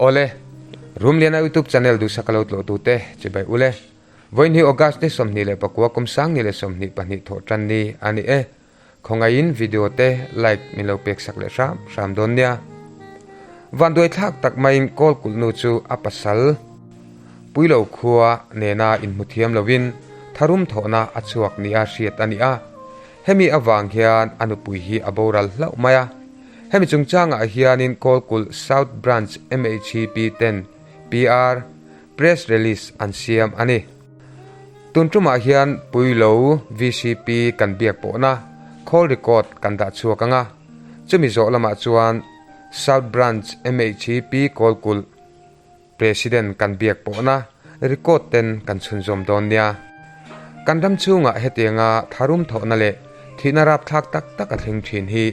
Awle, Rumliana YouTube channel duhsak a lo tlawh tute chibai ule. Vawiin hi August ni 29 kum 2022 thawh tan ni a ni e. Khawngaihin video te like min lo pek sak leh hram hram dawn nia. Vanduai thlak tak maiin kawl kulh nu chu a pasal Puilo khua nena inhmu thiam lovin tharum thawhna a chhuak nia hriat a ni a. Hemi avang hian a nupui hi a boral hlauh mai a. Hemi chungchangah hianin Kawlkulh South Branch MHP ten PR Press Release an siam a ni. Tun tumah hian Puilo VCP kan biak pawhna call record kan dah chhuak ang a, chumi zawh lamah chuan South Branch MHP Kawlkulh President kan biak pawhna record ten kan chhunzawm dawn nia. Kan ram chhungah hetianga tharum thawhna leh thihna rapthlak tak tak a thleng thin hi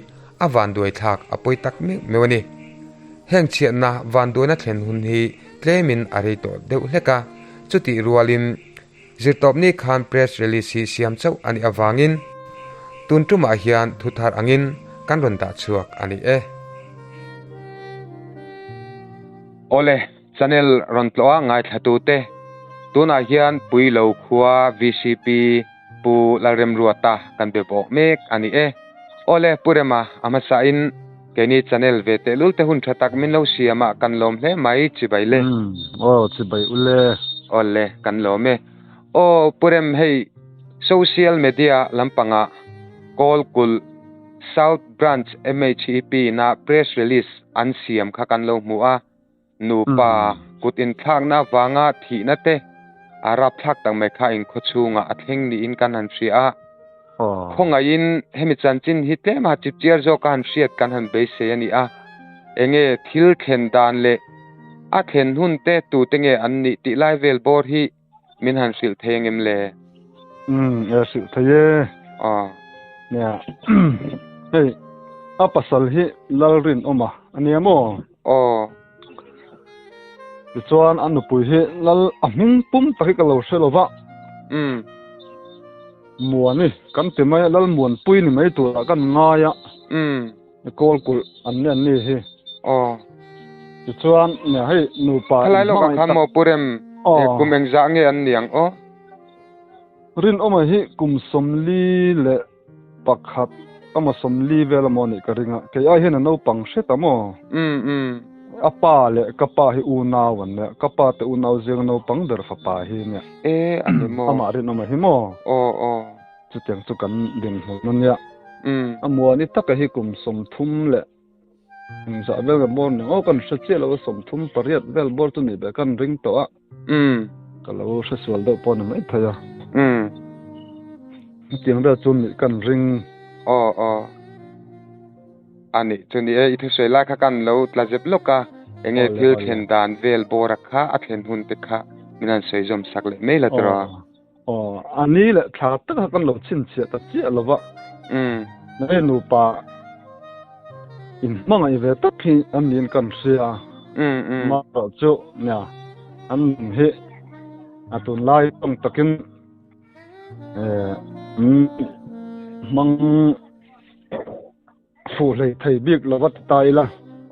a vanduai thlak a pawi tak meuh meuh a ni. Heng chhiatna vanduaina thlen hun hi tlemin a rei tawh deuh hlek a, chutih rualin zirtawpni khan press release hi siam chauh a nih avangin tun tumah hian thu thar angin kan rawn dah chhuak a ni e. Awle, channel rawn tlawh a ngaithlatute, tunah hian Puilo khua vcp Pu Lalremruata kan be bawh mek a ni e. Awle, Pu Rema, a hmasain keini channel ve tehlul te hun tha tak min lo siam a, kan lawm hle mai, chibai le. Umm, aw, chibai ule. Awle, kan lawm e. Aw, Pu Rem, hei social media lampangah kawl kulh South Branch MHEP na press release an siam kha kan lo hmu a. Nupa kut inthlakna avanga thihna te a rapthlak tak mai kha inkhaw chhungah a thleng niin kan han hria a. Khawngaihin hemi chanchin hi tlem a chipchiar zawk a han hriat kan han beisei a ni a. Enge thil thlen dan leh a thlen hun te tute nge an nih tih lai vel bawr hi min han hrilh thei angem le? Umm, e hrilh thei e. Aw. Nia, hei a pasal hi Lalrinawma a nia maw? Aw. Tichuan a nupui hi Lal a hming pum tak hi ka lo hre lo va. Umm. Muani kan ti mai a, Lal Muanpui ni mai turah kan ngai a. Umm. Kawl kulh an ni an ni hi. Aw. Tichuan nia hei nupa Khalai lawkah khan maw Pu Rem kum engzah nge an ni ang aw? Rinawma hi kum 41 ama 40 vel amaw nih ka ring a, kei ai hian a naupang hret a maw? Umm umm. A pa leh ka pa hi unau an nia, ka pa te unau zinga naupang ber fapa hi nia. E a ni maw? Amah Rinawma hi maw? Aw aw. Chutiang chu kan dinhmun a nia. Umm. A muani taka hi kum 30 leh engzah vel ka bawr ni aw kan hre chiah lo a 38 vel bawr chu nih beh kan ring tawh a. Umm. Ka lo hre sual deuh pawh ni mai thei a. Umm. Hetiang vel chu nih kan ring. Aw aw. A nih chu ni e, i thusawi lai kha kan lo tla zep lawk a, enge thil thlen dan vel bawra kha a thlen hun te kha min han sawi zawm sak leh mai la tawh a. Aw, a ni leh thla tak kha kan lo chhinchhiah ta chiah lo va. Umm. Hei nupa in hmangaih ve tak hi an niin kan hria. Umm umm. Amaherawh chu nia an nun hi a tunlai tawng takin eh an hmang Fuh hlei thei bik lo va ti ta ila.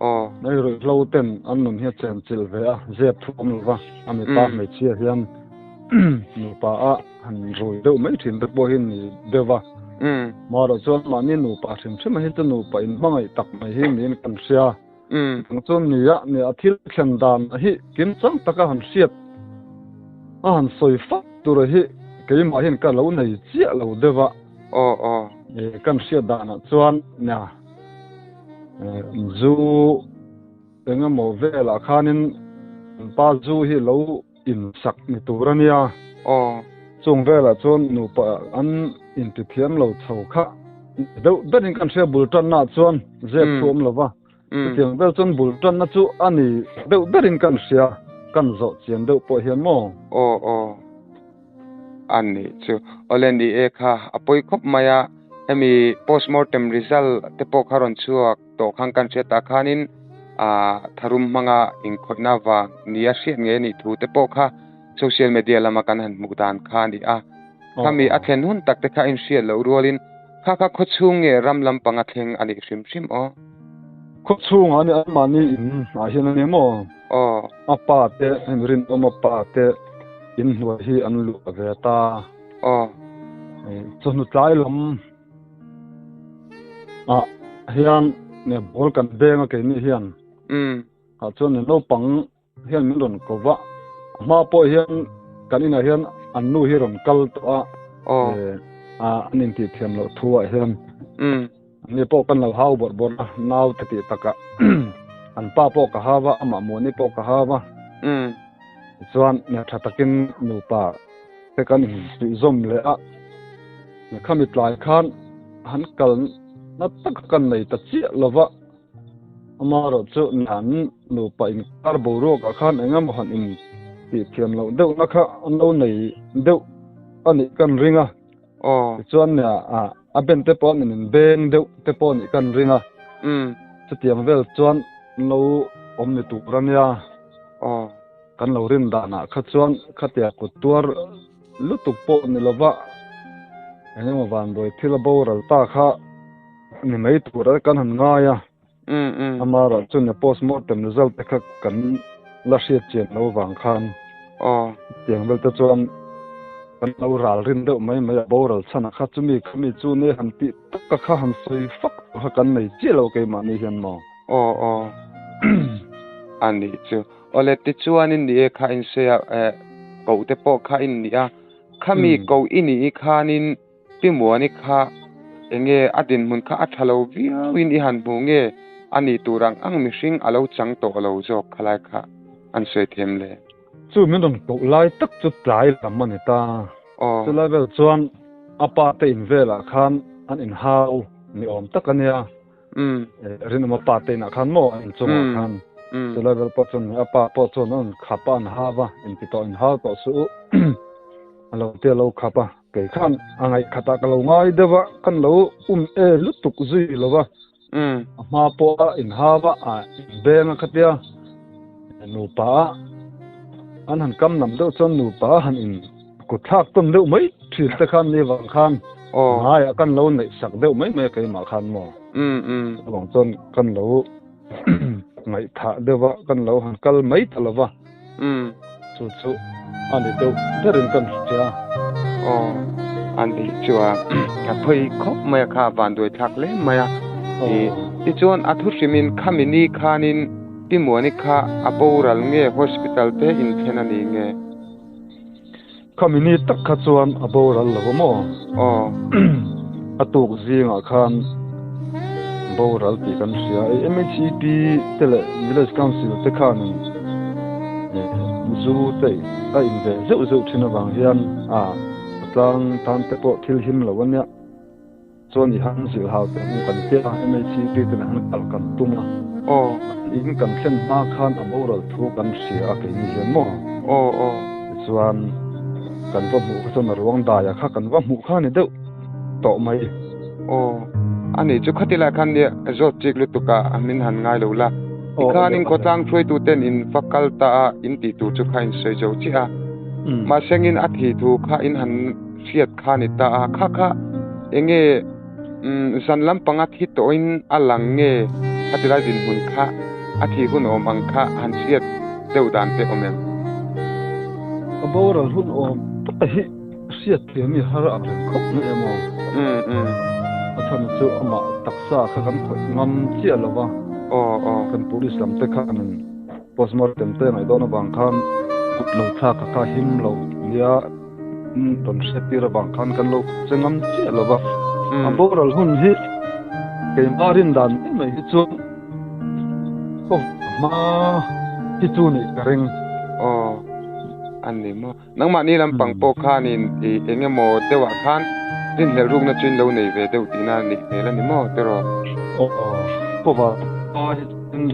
Aw. Nei ruihhlo ten an nun hi a chen chilh ve a, zep thu awm lo va, a mipa hmeichhia hian nupa a han rui deuh mai thin te pawh hi ni deuh a. Marawh chuan mahni nupa hrim hrim a hi chu nupa inhmangaih tak mai hi niin kan hria. Chutiang chuan nia nia a thil thlen dan hi kimchang taka han hriat a han sawi fak tur hi keimah hian ka lo nei chiah lo deuh a. Aw aw. E kan hriat danah chuan nia zu engemaw velah khanin an pa zu hi lo insak ni tur a nia. Aw. Chung velah chuan nupa an intithiam lo chho kha deuh berin kan hria bul tanna chuan zep thu awm lova. Chutiang vel chuan bul tanna chu a ni deuh berin kan hria, kan zawh chian deuh pawh hian maw? Aw aw. A nih chu. Awle ni e kha a pawi khawp mai a, hemi postmortem result te pawh kha rawn chhuak tawh khan kan hriat tah khanin ah tharum hmanga inkhawihna vang nia hriat ngei a nih thu te pawh kha social media lama kan han hmuh dan kha a ni a. Khami a thlen hun tak te kha a inhriat loh rualin kha kha khawchhung nge ram lampanga thleng a nih hrim hrim aw. Khawchhungah a ni anmahni in ah hian a ni maw? Aw. A pa te hemi Rinawma pa te in hnuai hi an luah ve ta. Aw. Chawhnu tlai lam ah hian ball kan beng a keini hian. Ah chuan naupang hian min rawn ko va, a hma pawh hian kan inah hian an nu hi rawn kal tawh a, an intih thiam loh thu ah hian ni pawh kan lo hau bawrh bawrh a, nau te tih takah an pa pawh ka hau a, amah Muani pawh ka hau a, tichuan tha takin nupa te kan insuihzawm leh a, khami tlai khan han kal na tak kan nei ta chiah lo va. Amaherawh chu nan nupa inkar boruakah khan eng emaw han in tih thiam loh deuhna kha an lo nei deuh a nih kan ring a. Tichuan a ben te pawh an in beng deuh te pawh a nih kan ring a. Chutiang vel chuan an lo awm ni tur a nia. Kan lo rin danah kha chuan khatia kut tuar lutuk pawh ni lova eng emaw vanduai thil a boral ta kha Ni mai tur a kan han ngai a. Amaherawh chu ni postmortem result te kha kan la hriat chian lo vang khan tiang vel te chuan kan lo ral rin deuh mai mai a boral chhan a kha chumi khami chu ni han tih tak a kha han sawi fak tur kha kan nei chiah lo keimahni hian maw. Aw aw a nih chu. Awle tichuanin ni e kha in sawi a koh te pawh kha in nih a khami koh i nih khanin Pi Muani kha enge a dinhmun kha a tha lo viauin i han hmu nge a nih tur ang ang mihring a lo chang tawh lo zawk khalai kha an sawi them le. Chu min rawn koh lai tak chu tlai lam a ni ta. Chulai vel chuan a pa te in velah khan an inhau ni awm tak a nia. Rinawma pa te inah khan maw an inchungah khan chulai vel pawh chuan a pa pawh chuan an khap a an hau a inti tawh inhau tawh suh u a lo tia lo khap a. Kei khan a ngaihkhatah ka lo ngai deuh a, kan lo um e lutuk zui lo va. A hma pawh a inhau a, a inbeng a khatia nupa a an han kam nam deuh chuan nupa a han in kut thlak tawn deuh mai thin te khan ni vang khan ngaiah kan lo neih sak deuh mai mai a keimah khan maw. Chuvang chuan kan lo ngaihthah deuh a, kan lo han kal mai ta lo va. Chu chu a ni deuh berin kan hria. Aw, a ni chu a, a phawi khawp mai a kha, a van duai thlak hle mai a. Tichuan a thu hrimin khami ni khanin Pi Muani kha a boral nge hospital te inthlen a ni nge? Khami ni tak kha chuan a boral lo a maw? Aw. A tuk zingah khan boral tih kan hria. Hei MHEP te leh Village Council te khanin zu te a in ve zeuh zeuh thin avang hian a tlang tan te pawh thil him lo a nia. Chuan i han zilh hau teh hmu kan tia MHEP te nen han kal kan tum a. Aw. In kan thlen hma khan a boral thu kan hria a keini hian maw? Aw aw. Tichuan kan va hmuh kha chuan a ruang daia kha kan va hmuh kha ni deuh tawh mai. Aw. Ani chu khati lai khan nia zawt chik lutuk a a min han ngai lo la. Tikhanin khawtlang hruaitu ten in va kal ta a in tih tur chu kha in sawi zo chiah a. Mahsengin a thi thu kha in han hriat kha ni ta a, kha kha enge zan lampanga thi tawhin a lang nge a ti lai dinhmun kha a thi hun awm ang kha han hriat deuh dan te awm em? A boral hun awm tak hi hriat thiam hi har ang reng khawp mai em aw? A chhan chu amah taksa kha kan khawih ngam chiah lo va, kan police lam te khanin postmortem te ngaihdawn avang khan kut lo thlak a kha him lo nia. Rawn hriat tir avang khan kan lo che ngam chiah lo va. A boral hun hi keimah rin dan mai mai hi chuan khaw hma hi chu nih ka ring. Aw, a ni maw. Nangmahni lampang pawh khanin i eng emaw deuhah khan rinhlelh rukna chu in lo nei ve deuh tihna a nih hmel a ni maw tiraw? Aw, khaw hma hi chuan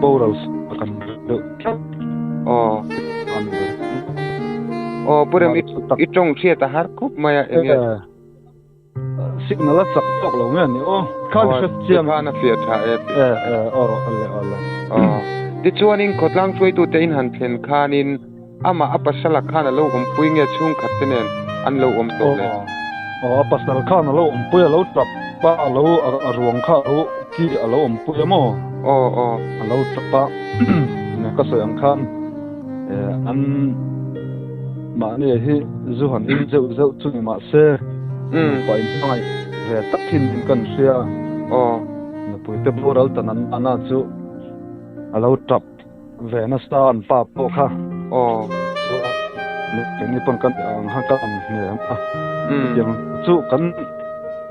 boral kan ring deuh tlat. Aw. Aw Purem i i tawng hriat a har khawp mai a enge. Signal a chak tawk lo nge ni aw. Khan hre chiang. Khan a fiah tha e. E e aw ale ale. Aw. Tichuanin khawtlang hruaitute in han thlen khanin amah a pasala khan a lo awmpui nge chhungkhat te nen an lo awm tawh le. Aw a pasal khan a lo awmpui a lo tap pa a lo a ruang kha a lo ki a lo awmpui a maw. Aw aw. A lo tap a, ka sawi ang khan an mahni hi zu han in zeuh zeuh chu ni mahse nupa in hmangaih ve tak hin in kan hria. Aw. Nupui te boral tan an ana chu a lo tap ve nasa an pa pawh kha. Aw. Chuan ni pawn kan ang khan kan hne a. Tiang chu kan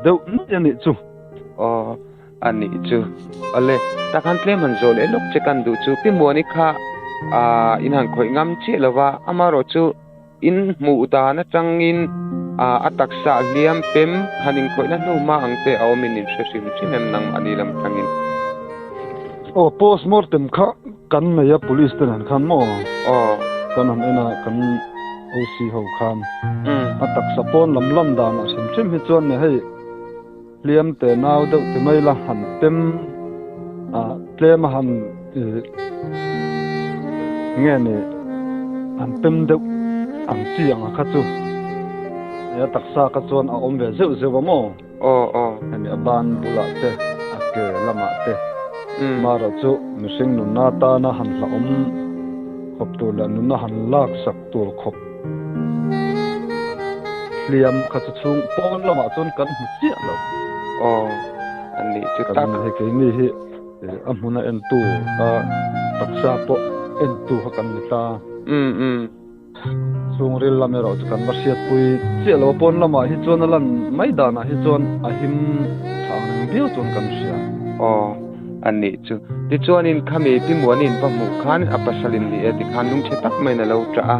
deuh mai a nih chu. Aw. A nih chu. Awle, takhan tlem han zawh leh lawk che kan duh chu Pi Muani kha ah in han khawih ngam chiah lo va, amaherawh chu in hmuh dan atangin ah a taksa hliam pem han inkhawihna hnu hma ang te a awmin in hre hrim hrim em nangmahni lam atangin. Aw, postmortem kha kan nei a police te nen khan maw? Aw. Kan han en a, kan OC ho khan. A taksa pawn lam lan danah hrim hrim hi chuan hei. Hliam te nau deuh ti mai la han pem a tlem a han nge ni han pem deuh ang chi ang a kha chu he taksa kha chuan a awm ve zeuh zeuh a maw? Aw aw. Hemi a ban bulah te a ke lamah te marawh chu mihring nunna tana han hlauhawm khawp tur leh nunna han lak sak tur khawp Hliam kha chu chhung pawn lamah chuan kan hmu chiah lo. Aw, a nih chu tak. Kan hei keini hi a hmuna entu a taksa pawh entu kha kan ni ta. Um um. Chhungril lam erawh chu kan va hriatpui chiah lo a, pawn lamah hi chuan a lan mai danah hi chuan a him tha ang reng viau chuan kan hria. Aw, a nih chu. Tichuanin khami Pi Muani'n va hmuh khan a pasalin ni e tikhan lungchhe tak maiin a lo ṭah a.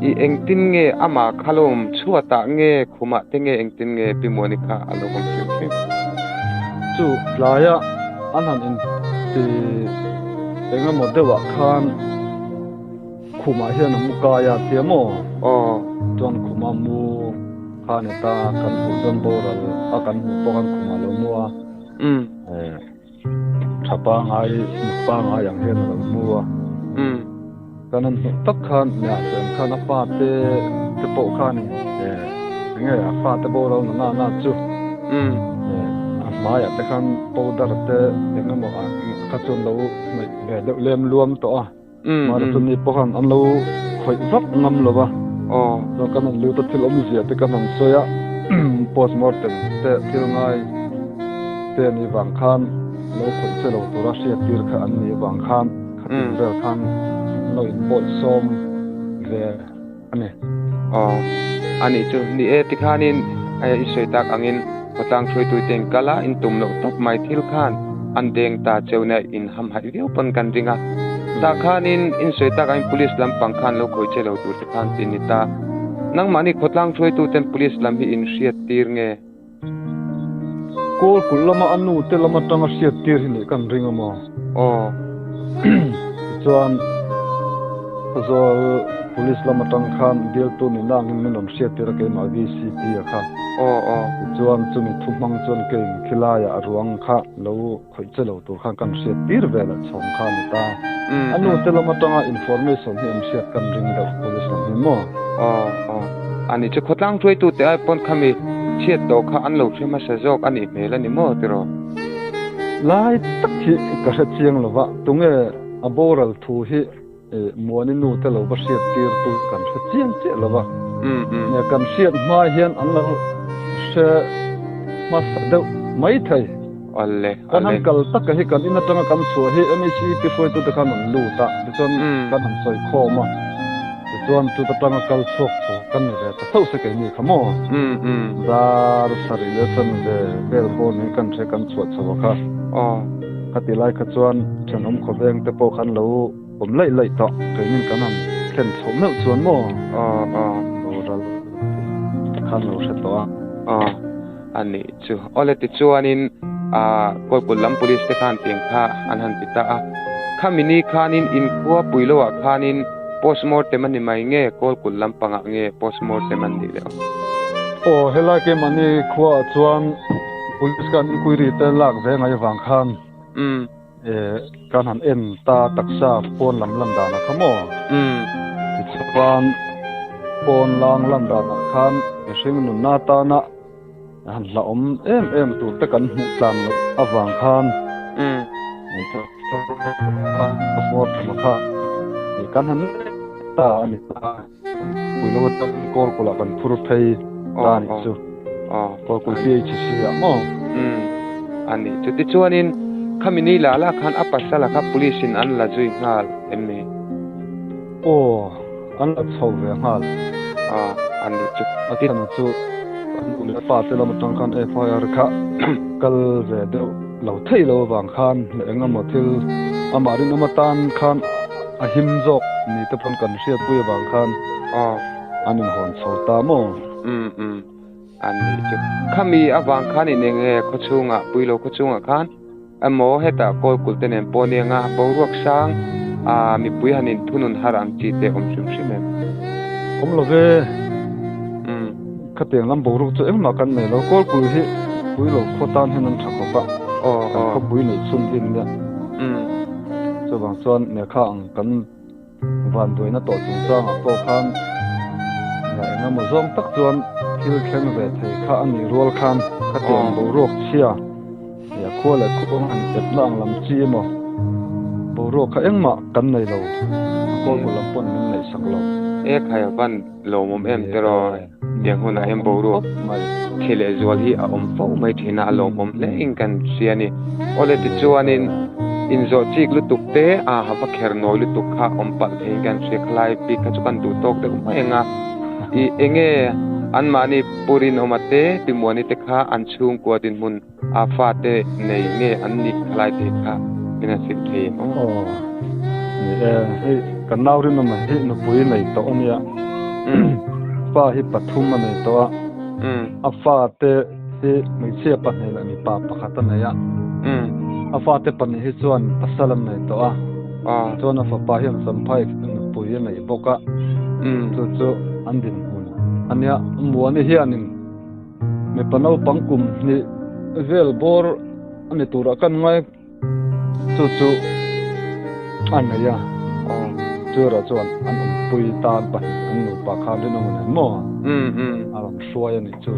I engtin nge amah kha lo awm chhuatah nge khumah te nge engtin nge Pi Muani kha a lo awm hrim hrim? Chu tlaia an han inti eng emaw deuhah khan khumah hian a mu kai a tia maw? Aw. Chuan khuma mu kha a ni ta, kan hmuh chuan boral a kan hmuh pawh khan khumah a lo mu a. Umm. Tha pangai, mut pangai ang hian a lo hmu a. Kan han hmuh tak khan Miahsem khan a pa te te pawh khan enge a fa te boral na na na chu a hmaiah te khan powder te eng emaw kha chuan lo hnaih ve deuh lem luam tawh a. Mahse chumi pawh khan an lo khawih vak ngam lo va. Chuan kan han lut a thil awmzia te kan han sawi a, postmortem te thil ngai te a nih vang khan lo khawih che lo tura hriat tir kha an nih vang khan khatin vel khan an lo inbawih sawm ve a ni. Aw, a nih chu. Ni e, tikhanin i sawi tak angin khawtlang hruaitute in kal a, in tum loh tawp mai thil khan an deng ta cheu nia in hamhaih viau pawn kan ring a. Tah khanin in sawi tak angin police lampang khan lo khawi che lo tur te khan ti ni ta. Nangmahni khawtlang hruaituten police lam hi in hriat tir nge? Kawl kulh lama a nu te lam atanga hriat tir hi nih kan ring a maw? Aw. Tichuan Khawzawl Police lam atang khan bialtu ni nangin min rawn hriat tir a keimah VCP a kha. Aw aw. Tichuan chumi thu hmang chuan keiin khilaiah a ruang kha lo khawih che lo tur khan kan hriat tir ve leh chhawng kha a ni ta. A nu te lam atanga information hi an hriat kan ring deuh police lam hi maw? Aw aw. A nih chu khawtlang hruaitute ai pawn khami chhiat tawh kha an lo hre hmasa zawk a nih hmel a ni maw tiraw? Lai tak hi ka hre chiang lo va, tunge a boral thu hi Muani nu te lo va hriat tir tu kan hre chiang chiah lo va. Nge kan hriat hma hian an lo hre hmasa deuh mai thei. Awle, Kan han kal taka hi kan in atanga kan chhuah hi MECP hruaitute khan an lut a, tichuan kan han sawi khawm a, tichuan chuta tanga kal chhuak chu kan ni ve ta tho se keini kha maw? Dar sarih leh san ve vel pawh niin kan hre kan chhuah chho a kha. Khati lai kha chuan thenawm khawveng te pawh khan lo awm laih laih tawh, keinin kan han thlen chhoh meuh chuan maw? Boral khan lo hre tawh a. A nih chu. Awle tichuanin ah Kawlkulh lam police te khan tiang kha an han ti ta a. Khami ni khanin inkhua pui loah khanin postmortem a ni mai nge Kawlkulh lam pangah nge postmortem an nih leh aw? Aw helai keimahni khuaah chuan police khan inquiry te lak ve ngai avang khan kan han en ta taksa pawn lam lan danah kha maw? Tichuan pawn lang lan danah khan mihring nunna atana Han hlauhawm em em tur te kan hmuh tlan loh avang khan Passport kha kan han ta ani ta puilo atang kawl kawlah kan phur phei ta anih chu kawl kawl PHC ah maw. Umm ani chuti chuanin khami ni la la khan a pasal a kha police in an la zui nghal em ni? Aw an la chho ve nghal. A ani chu. A chhan chu an nu leh pa te lam atang khan FIR kha kal ve deuh lo thei lo avang khan leh eng emaw thil amah rinawm atan khan a him zawk ni te pawn kan hriatpui avang khan an inhawn chho ta maw? Umm umm an nih chu. Khami avang khan in eng nge khawchhungah Puilo khawchhungah khan emaw hetah kawl kulh te nen pawh nia nga boruak sang a mipui han in thunun har ang chi te awm hrim hrim em? Awm lo ve. Umm. Khatiang lam boruak chu engmah kan nei lo. Kawl kulh hi Puilo khaw tan hian an tha khawp a. Kan khawpui neih chhun hi nia. Umm. Chuvang chuan lehkha ang kan vanduaina tawh chungchangah pawh khan eng emaw zawng tak chuan thil thleng ve thei kha a nih rual khan khatiang boruak chhia leh khua leh khuang han epna ang lam chi emaw boruak kha engmah kan nei lo, a kawlkaw lam pawn min neihsak lo. E khai a van lawmawm em te rawh tiang hunah hian boruak chhe leh zual hi a awm fo mai thin a, a lawmawm hle in kan hria a ni. Awle tichuanin inzawh chik lutuk te a va kher nawi lutuk kha awm palh theiin kan hria khalai bik kha chu kan duh tawk deuh mai ang a, i enge anmahni purin awma te Timuani te kha an chhungkua dinhmun a fate nei nge an nih khalai te kha min han hrilh thei em aw? Aw, ni e, hei kan nau rinawma hi nupui nei tawh a nia, fa hi pathum a nei tawh a, a fate hi hmeichhia pahnih leh mipa pakhat a nei a, a fate pahnih hi chuan pasal an nei tawh a, chuan a fapa hian Champhai nupui a nei bawk a, chu chu an dinhmun a nia, Muani hianin. Mipa naupang kum hnih vel bawr a ni turah kan ngai chu chu a nei a, churah chuan an awmpui tan pahnih an nupa khan rinawm a nei maw? A rawn hruai a nih chu.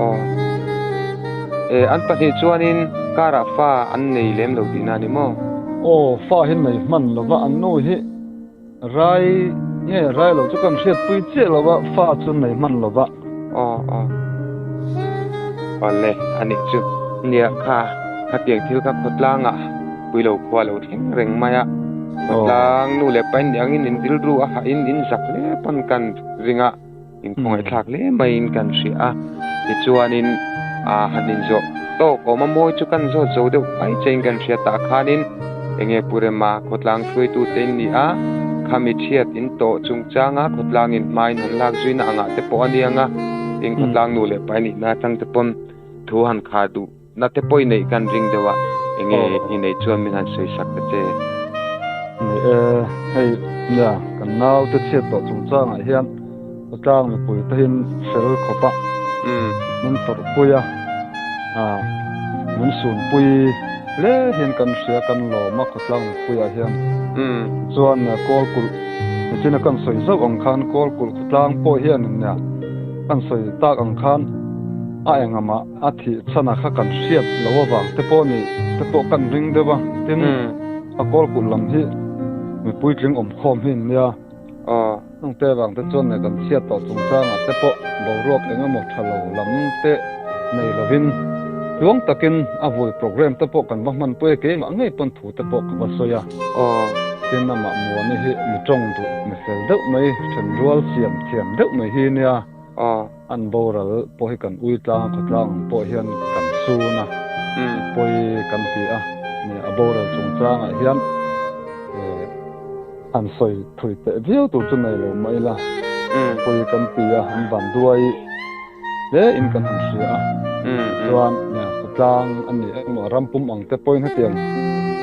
Aw. E, an pahnih chuanin karah fa an nei lem lo tihna a ni maw? Aw, fa hi nei hman lova an nu hi Rai nge rai lo chu kan hriatpui chiah lo a, fa chu nei hman lo va. Aw aw. Awle a nih chu. Nia kha khatiang thil kha khawtlangah Puilo khua lo thleng reng mai a. Khawtlang nu leh pa in ni angin in rilru a hahin in zak hle pawn kan ring a, in khawngaihthlak hle maiin kan hria a. Tichuanin aa han inzawh tawk awm a mawi chu kan zawt zo deuh mai chein kan hria tah khanin enge Pu Rema khawtlang hruaitute in ni a, khami thiat in tawh chungchanga khawtlangin hmain han lak zuina angah te pawh a niang a, tin khawtlang nu leh pai nihna atang te pawn thu han khar duh na te pawh i neih kan ring deuh a, enge i neih chuan min han sawi sak ta che. Ni e, hei nia kan naute chhiat tawh chungchangah hian khawtlang mipui te hian fel khawp a, min tawrhpui a, min sunpui hle hian kan hria kan lawm a khawtlang mipuiah hian. Chuan kawl kulh nichina kan sawi zauh ang khan kawl kulh khawtlang pawh hianin nia kan sawi tak ang khan a engah A thih chhan a kha kan hriat lo avang te pawh nih te pawh kan ring deuh a, tin a kawl kulh lam hi mipui tling awm khawm hi an nia. Chung te avang te chuan kan chhiat tawh chungchangah te pawh boruak eng emaw tha lo lam te nei lovin tluang takin a vui program te pawh kan va hmanpui a, keimah ngei pawn thu te pawh ka va sawi a. Tin amah Muani hi mi tawng duh mi fel deuh mai, thenrual siam thiam deuh mai hi nia. An boral pawh hi kan ui tlang a, khawtlang ang pawh hian kan sun a, pawi kan ti a, ni a boral chungchangah hian han sawi thui teh viau tur chu nei lo mah ila, pawi kan ti a, an van duai hle in kan han hria a, chuan khawtlang a ni emaw ram pum ang te pawhin hetiang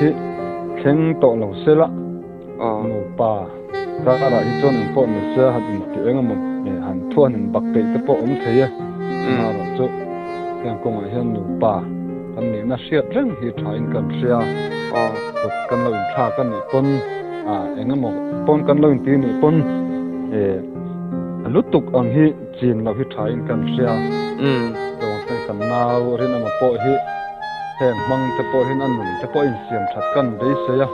hi thleng tawh lo se la. Nupa karah hi chuan eng pawh ni se han intih eng emaw han thuan in bak peih te pawh awm thei e. Amaherawh chu heng kawngah hian nupa kan nihna hriat reng hi tha in kan hria. Kut kan lo inthlak a nih pawn eng emaw pawn kan lo intih nih pawn a lutuk ang hi chin loh hi tha in kan hria. Chuan kan nau rinawma pawh hi. Heng hmang te pawhin a nun te pawh insiam that kan beisei a.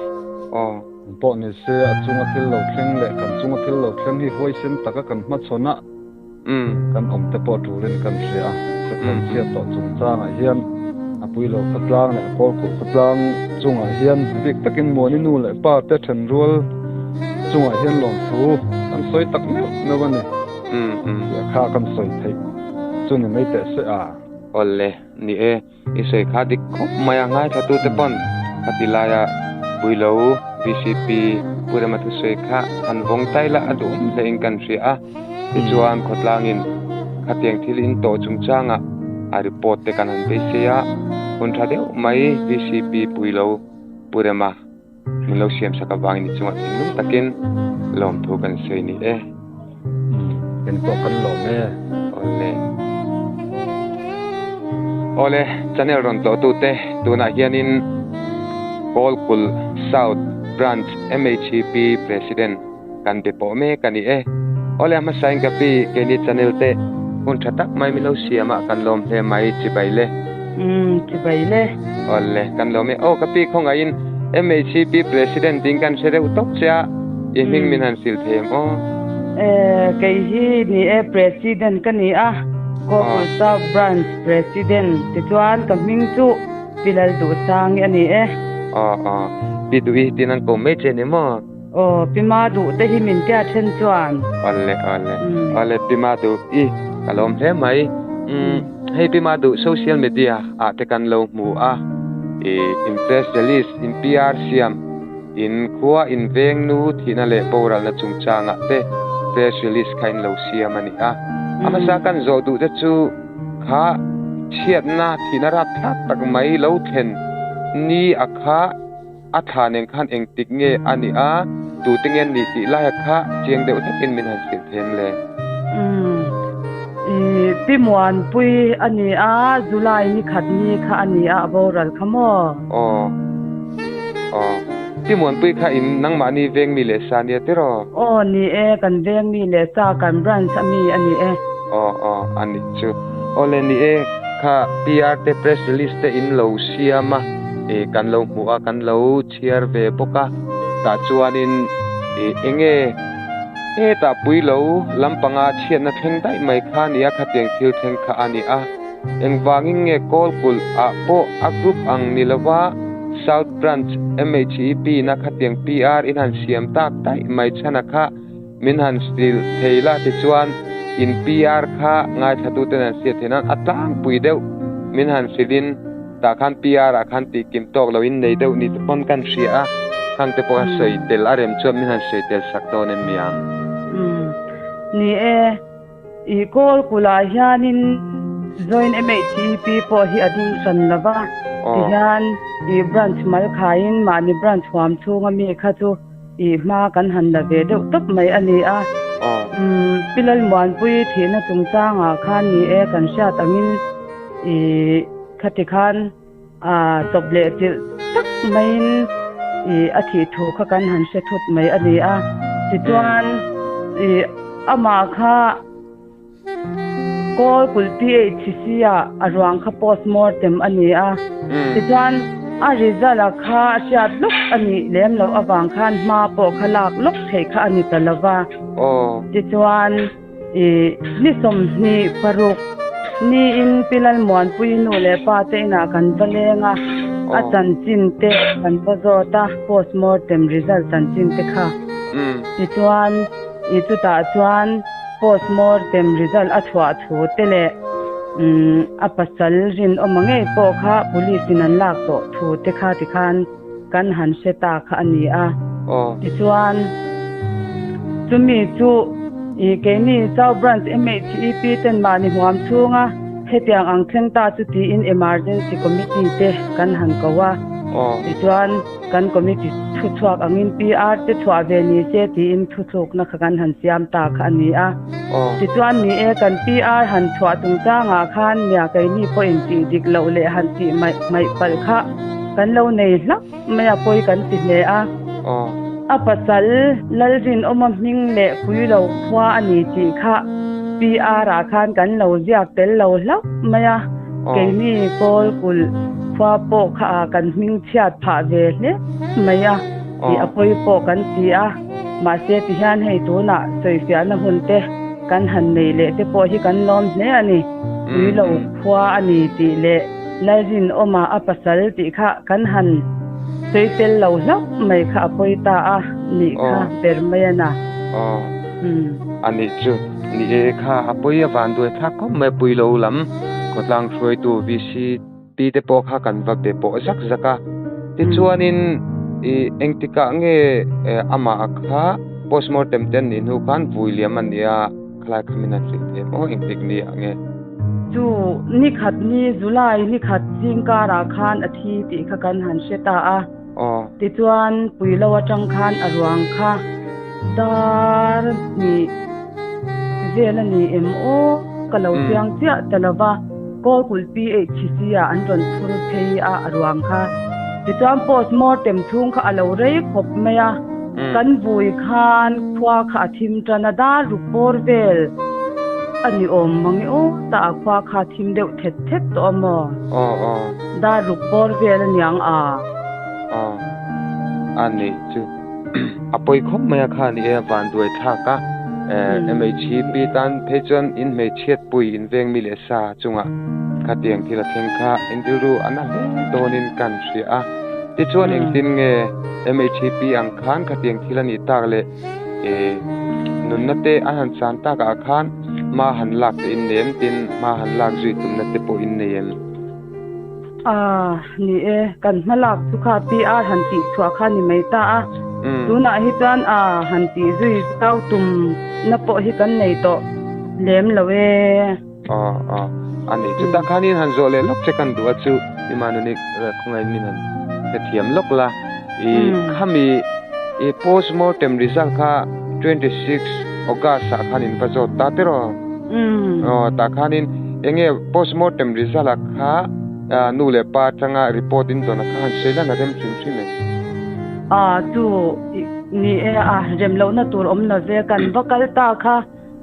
Eng pawh ni se a chunga thil lo thleng leh kan chunga thil lo thleng hi huaisen taka kan hmachhawn a, kan awm te pawh tulin kan hria a. Kan chhiat tawh chungchangah hian a puilo khawtlang leh a kawlkulh khawtlang chungah hian bik takin Muani nu leh pa te thenrual chungah hian lawmthu kan sawi tak meuh meuh a ni. Tih a kha kan sawi theih chu ni mai teh se a. Awle, ni e. I sawi kha dik khawp mai a, ngaithlatute pawn khati laia Puilo VCP Pu Rema thusawi kha han vawng tai la a duhawm hlein kan hria a, tichuan khawtlangin khatiang thil in tawh chungchangah a report te kan han beisei a, hun tha deuh mai VCP Puilo Pu Rema min lo siamsak avangin i chungah thinlung takin lawmthu kan sawi ni e. Eng pawh kan lawm e. Awle. Awle, channel rawn tlawhtute tunah hianin Kawlkulh South Branch MHEP President kan be pawh mek a ni e. Awle, a hmasain ka pi keini channel te hun tha tak mai min lo siam a, kan lawm hle mai chibai le. Umm, chibai le. Awle, kan lawm e. Aw ka pi khawngaihin MHEP President ding kan hre deuh tawp che a, i hming min han sil thei em aw? Eh, kei hi ni e President ka ni a, Kawpui South Branch President tichuan ka hming chu Pi Lalduhsangi a ni e. Aw aw, Pi Duhi tin an ko mai che ni maw? Aw, Pi Ma duh te hi min tia then chuan. Awle, awle, awle Pi Ma duh i ka lawm hle mai. Umm, hei Pi Ma duh social media ah te kan lo hmu a, i in press release, in PR siam, in khua in veng nu thihna leh boralna chungchangah te press release kha in lo siam a ni a. A hmasa kan zawh duh te chu kha chhiatna thihna rapthlak tak mai lo thlen ni a kha, A thla nen khan engtik nge a nih a, tute nge an nih tih laia kha chiang deuh hlekin min han hrilh them le. Umm, i Pi Muanpui a ni a, July ni khat ni kha a ni a, a boral kha maw? Aw, aw. Pi Muanpui kha in nangmahni veng mi leh sa nia tiraw? Aw, ni e, kan veng mi leh sa, kan branch a mi a ni e. Aw, aw, a nih chu. Aw le, ni e, kha PR te press release te in lo siam a. Ih kan lo hmuh a kan lo chhiar ve bawk a tah chuanin ih enge hetah pui lo lampanga chhiatna thleng daih mai kha a ni a khatiang thil thleng kha a ni a engvangin nge kawl kulh ah pawh a group ang ni lova South Branch M_H_E_P na khatiang P_R in han siam tak daih mai chhan a kha min han hrilh thei la tichuan in P_R kha ngaithlatuten an hriat theih nan a tlangpui deuh min han hrilhin. Tah khan PR ah khan tih kim tawk lo in nei deuh ni te pawn kan hria a, khang te pawh a sawi tel a rem chuan min han sawi tel sak dawn em mi ang? Umm. Ni e, i kawl kulh ah hianin Joint MHEP pawh hi a ding hran lo va, tihian i branch mal khaiin mahni branch huam chhunga mi kha chu i hma kan han la ve deuh tawp mai a ni a. Umm, Pi Lalmuanpui thihna chungchangah khan ni e kan hriat angin i Khati khan a chawp leh chilh tak maiin i a thih thu kha kan han hre thut mai a ni a. Tichuan i amah kha Kawl kulh PHC ah a ruang kha post mortem a ni a. Tichuan a result a kha a hriat lawk a nih lem loh avang khan hma pawh kha lak lawk theih kha a ni ta lo va. Tichuan. I ni 26 niin Pi Lalmuanpui nu leh pa te inah kan va leng a, a chanchin te kan va zawt a, post mortem result chanchin te kha. Tichuan i chutah chuan post mortem result a chhuah thu te leh a pasal rinawma ngei pawh kha police in an lak tawh thu te kha tikhan kan han hre ta kha a ni a. Tichuan, chumi chu i keini South Branch MHEP ten mahni huam chhunga hetiang ang thleng ta chu tiin Emergency Committee te kan han ko a. Tichuan, kan committee thu chhuak angin PR te chhuah ve ni se tiin thuthlukna kha kan han siam ta kha a ni a. Tichuan, ni e, kan PR han chhuah chungchangah khan nia keini pawhin tih dik loh leh han tih maih palh kha Kan lo nei hlauh mai a pawi kan ti hle a. A pasal Lalrinawma hming leh Puilo khua a ni tih kha PR ah khan kan lo ziak tel lo hlauh mai a. Keini kawl kulh khua pawh kha a kan hming chhiat phah ve hle mai a tih a pawi pawh kan ti a, mahse tihian hei tunah sawifiahna hun te kan han nei leh te pawh hi kan lawm hle a ni. Puilo khua a ni tih leh Lalrinawma a pasal tih kha kan han sawi tel lo hlauh mai kha a pawi ta a nih kha ber mai a na. A nih chu ni e kha a pawi a van duai thlak khawp mai Puilo lam khawtlang hruaitu VCP te pawh kha kan va be pawh zak zak a tichuanin ih engtikah nge amah kha postmortem te an nih hnu khan vui liam a nia khalai kha min han hrilh thei maw engtik ni ah nge. Chu ni khat ni July ni khat zingkarah khan a thi tih kha kan han hre ta a. Tichuan Puilo atang khan a ruang kha dar hnih vel a ni em aw ka lo chiang chiah ta lo va, Kawlkulh PHC ah an rawn phur phei a a ruang kha. Tichuan post mortem chhung kha a lo rei khawp mai a, kan vui khan khua kha a thim tan a, dar ruk bawr vel a ni awm mang e aw ta a khua kha a thim deuh thet thet tawh a maw? Dar ruk bawr vel a niang a. Aw a nih chu a pawi khawp mai a kha ni e van duai thlak a MHP tan phei chuan in hmeichhiat pui in veng mi leh sa chungah khatiang thil a thleng kha in rilru a na hle dawnin kan hria a tichuan engtin nge MHP ang khan khatiang thil a nih tak leh nunna te an han chan takah khan hma han lak te in nei em tin hma han lak zui tumna te pawh in nei em? A, ni e, kan hma lak chu kha PR han tih chhuah kha ni mai ta a, tunah hi chuan a han tih zui zau tum na pawh hi kan nei tawh lem lo e. Aw, aw, a nih chu tak khanin han zawh leh lawk che kan duh a chu Imanuni khawngaih min han hrethiam lawk la, i khami i postmortem result kha 26 August ah khan in va zawt ta tiraw? Aw, tah khanin enge postmortem result ah kha nu leh pa atanga report in dawn a kha han sawi lan a rem hrim hrim em? A, chu ni e, a rem lohna tur awm lo ve, kan va kal ta kha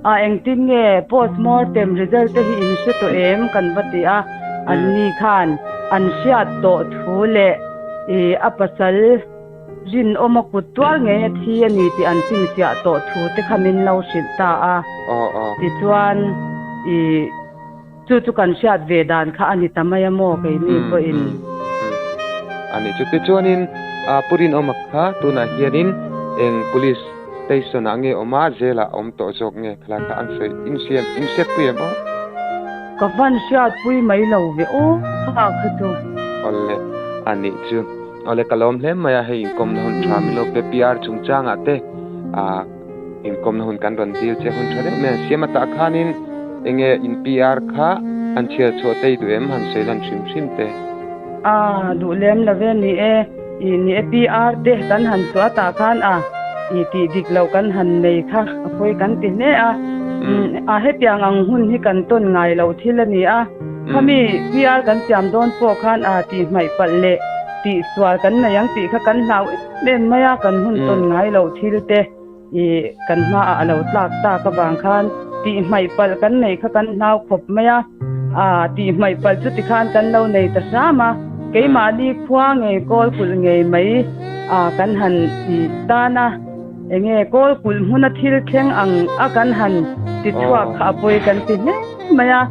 a engtin nge postmortem result te hi in hre tawh em kan va ti a, an ni khan an hriat tawh thu leh i a pasal Rinawma kut tual ngei a thi a ni tih an chhinchhiah tawh thu te kha min lo hrilh ta a. Tichuan, i chu chu kan hriat ve dan kha a ni ta mai a maw keini pawhin. A ni chu. Tichuanin, Pu Rinawma kha tunah hianin eng Police Station ah nge awm a, jail ah a awm tawh zawk nge khalai kha an sawi inhriat inhriatpui em aw? Ka van hriatpui mai lo ve aw kha kha chu. Awle, a nih chu. Awle ka lawm hle mai a, hei inkawmna hun tha min lo pe PR chungchangah te ah inkawmna hun kan rawn dil che hun tha deuh mai an siam a tah khanin enge in PR kha han chhiar chhuah tei duh em han sawi lan hrim hrim te. A duh lem lo ve ni e, ih ni e PR te kan han chhuah a tah khan a ih tih dik loh kan han nei kha a pawi kan ti hle a, a hetiang ang hun hi kan tawn ngai loh thil a ni a. Khami PR kan siam dawn pawh khan a tih hmaih palh leh tih sual kan nei ang tih kha kan hlau em em mai a, kan hun tawn ngai loh thil te ih kan hmaah a lo tlak tak avang khan tih hmaih palh kan neih kha kan hlau khawp mai a, a tih hmaih palh chu tikhan kan lo nei ta hram a, keimahni khua ngei kawl kulh ngei mai a kan han ih tan a. Enge kawl kulh hmuna thil thleng ang a kan han ti chhuak kha a pawi kan ti hle mai a,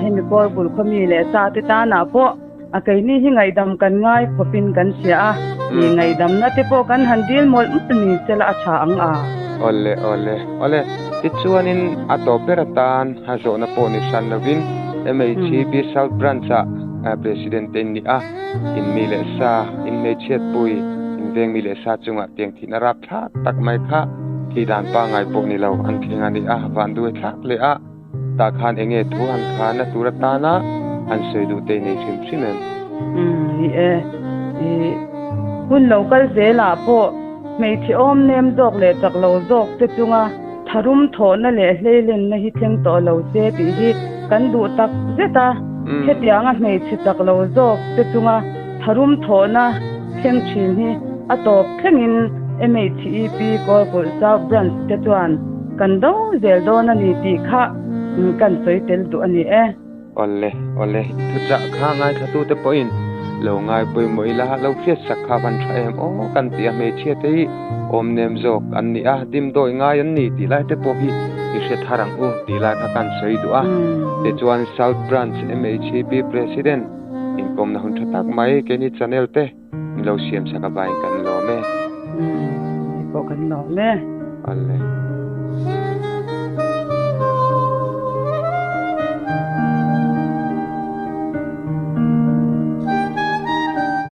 hemi kawl kulh khaw mi leh sa te tanah pawh a keini hi ngaihdam kan ngai khawpin kan hria a, ih ngaihdamna te pawh kan han dil mawlh mawlh ni sela a tha ang a. Awle awle awle tichuanin a tawp ber atan a zawhna pawh ni hran lovin MHB South Branch ah President te in ni a, in mi leh sa, in hmeichhiatpui, in veng mi leh sa chungah tiang Thihna rap thlak tak mai kha thih dan pangngai pawh ni lo an thleng a ni a, vanduai thlak leh a tah khan eng nge thu han khan a tur atana han sawi duh te i nei hrim hrim em? Umm ni e, i hun lo kal zelah pawh hmeichhe awm nem zawk leh chak lo zawk te chunga tharum thawhna leh hleilenna hi thleng tawh lo se tih hi kan duh tak zet a, hetianga hmeichhe chak lo zawk te chunga Tharum thawhna thleng thin hi a tawp thlengin MHEP Kawlkulh South Branch te chuan kan do zel dawn a ni tih kha kan sawi tel duh a ni e. Awle, awle, i thuchah kha ngaithlatute pawhin Lo ngai pawimawh ila lo hriat sak kha van tha em aw kan ti a, hmeichhia te hi awm nem zawk an ni a, dimdawi ngai an ni tih lai te pawh hi i hre thar ang u tih lai kha kan sawi duh a. Tichuan South Branch MHCP President inkawmna hun tha tak mai keini channel te min lo siam sak avangin kan lawm e. Umm, pawh kan lawm e. Awle.